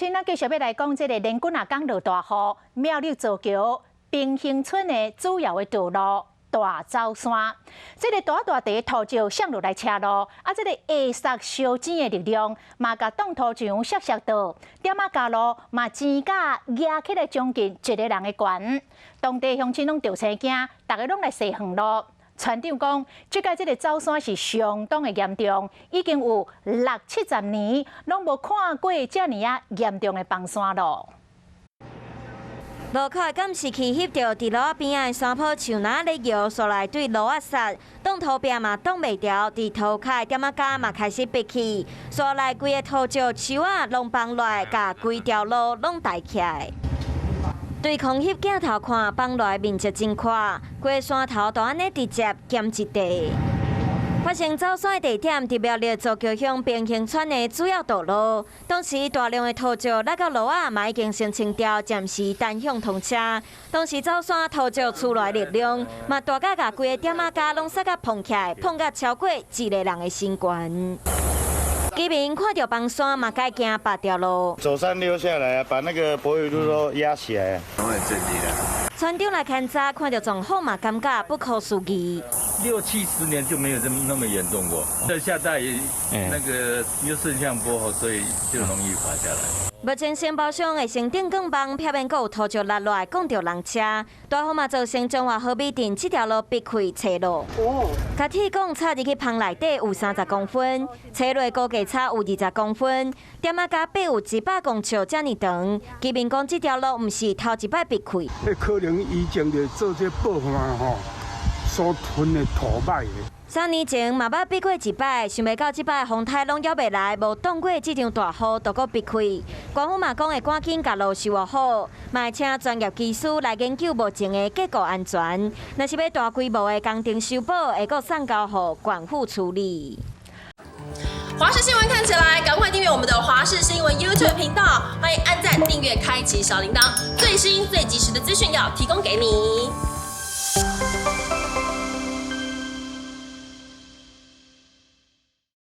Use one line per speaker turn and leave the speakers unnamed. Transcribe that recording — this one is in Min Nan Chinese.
親，咱繼續欲來講這个連滾仔工落大雨，苗栗造橋平興村的主要的道路大走山，這个大大塊土石摔落來車路，啊，這个下雪燒錢的力量嘛，共擋土牆摔摔倒，店仔跤路嘛錢甲壓起來將近一个人的懸。當地鄉親攏著青驚，逐家攏來踅遠路。村長講，這擺這个走山是相當的嚴重，已經有六七十年攏無看過遮爾仔嚴重的崩山咯。
路口的監視器翕著，佇路仔邊仔的山坡樹若咧搖，紲來對路仔殺，擋土壁嘛擋袂牢，佇塗跤的店仔跤嘛開始逼去，紲來規个土石樹仔攏崩落來，共規條路攏帶起來。對空翕鏡頭看，崩落來面積真寬，規山頭都按呢直接減一塊。發生走山的地點佇苗栗造橋鄉平興村的主要道路，當時大量的土石落到路仔，嘛已經先清掉，暫時單向通車。當時走山土石出來力量，嘛大甲共規个店仔跤攏摔甲膨起來，膨甲超過一个人的身懸。居民看著崩山嘛，改驚別條路。
走山溜下來啊，把那個柏油路都壓起來。
都很震驚的。
村長來勘查，看著狀況嘛，感覺不可思議。
六七十年就沒有這麼那麼嚴重過。在下大雨，那個又順向坡，所以就容易滑下來。
目前承包商會先頂鋼網，避免閣有土石落來摃著人車。大風嘛造成彰化和美鎮這條路逼開斜路。哦。共鐵管插入去棚內底有30公分，斜落估計差有20公分，店仔跤爬有100公尺遮爾長。居民講這條路毋是頭一擺逼開。
可能以前就做這薄旱吼，所囤的土歹的。
3年前嘛捌逼過一擺，想袂到這擺風颱攏猶未來，無擋過這場大雨，就閣逼開。官府嘛講會趕緊共路修好，嘛會請專業技師來研究目前的結構安全。若是欲大規模的工程修補，會閣送交予縣府處理。
華視新聞看起來，趕快訂閱我們的華視新聞 YouTube 頻道，歡迎按讚、訂閱、開啟小鈴鐺，最新最及時的資訊要提供給你。